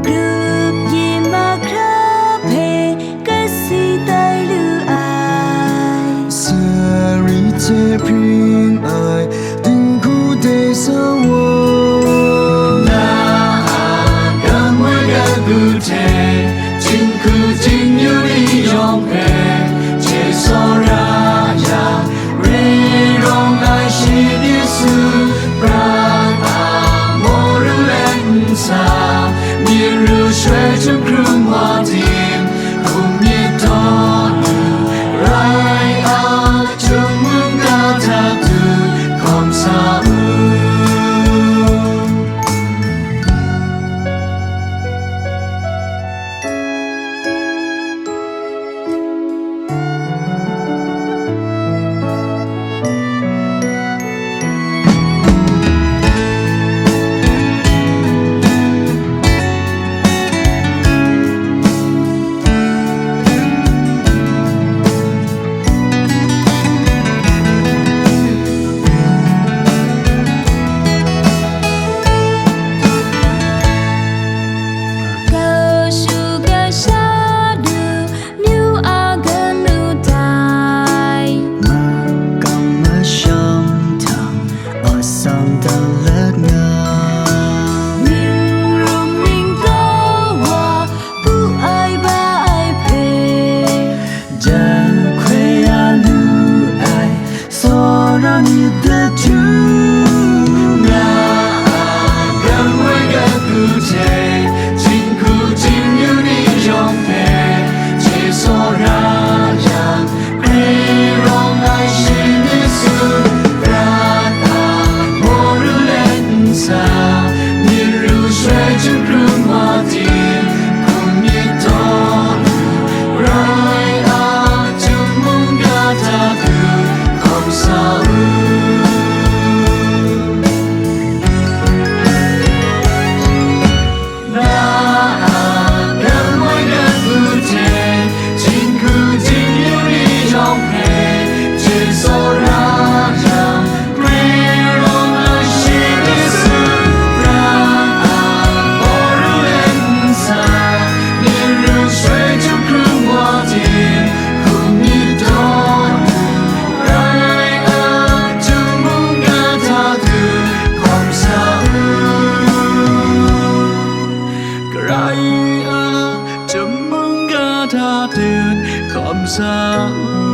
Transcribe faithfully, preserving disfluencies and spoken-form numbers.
Grup yin mahkra hpe kasi tai lu ai. Sari hte hpring ai dinghku de sa wa. Na a gam woi gat gu hte, jinghku jingyu ni yawng hpe, je tsawra yang, re rawng ai shi ni su, prat a mawru let nsa, myit ru shuai htum hkrum wa tim, hkum myit taw lu, rai a, htum mungga hta du hkawm sa u. Kau shu kau sha du, myu a kanu tai. Makam masham hta, asam dan let nga. Myu rum ning taw wa, pu ai ba ai hpe. Jan hkoi ya lu ai, tsawra myit daju. Nga a gam woi gat gu hte, jinghku jingyu ni yawng hpe, je tsawra yang, grai rawng ai shi ni su, prat a mawru let nsa, myit ru shuai htum hkrum wa tim, hkum myit taw lu, rai a, htum mungga hta du hkawm sa u. Na a gam woi gat gu hte, jinghku jingyu ni yawng hpe, je tsawra yang, grai rawng ai shi ni su, prat a mawru let nsa, myit ru shuai htum hkrum wa tim, hkum myit taw lu, rai a, htum mungga hta du hkawm sa u. Karai a, htum mungga hta du hkawm sa u.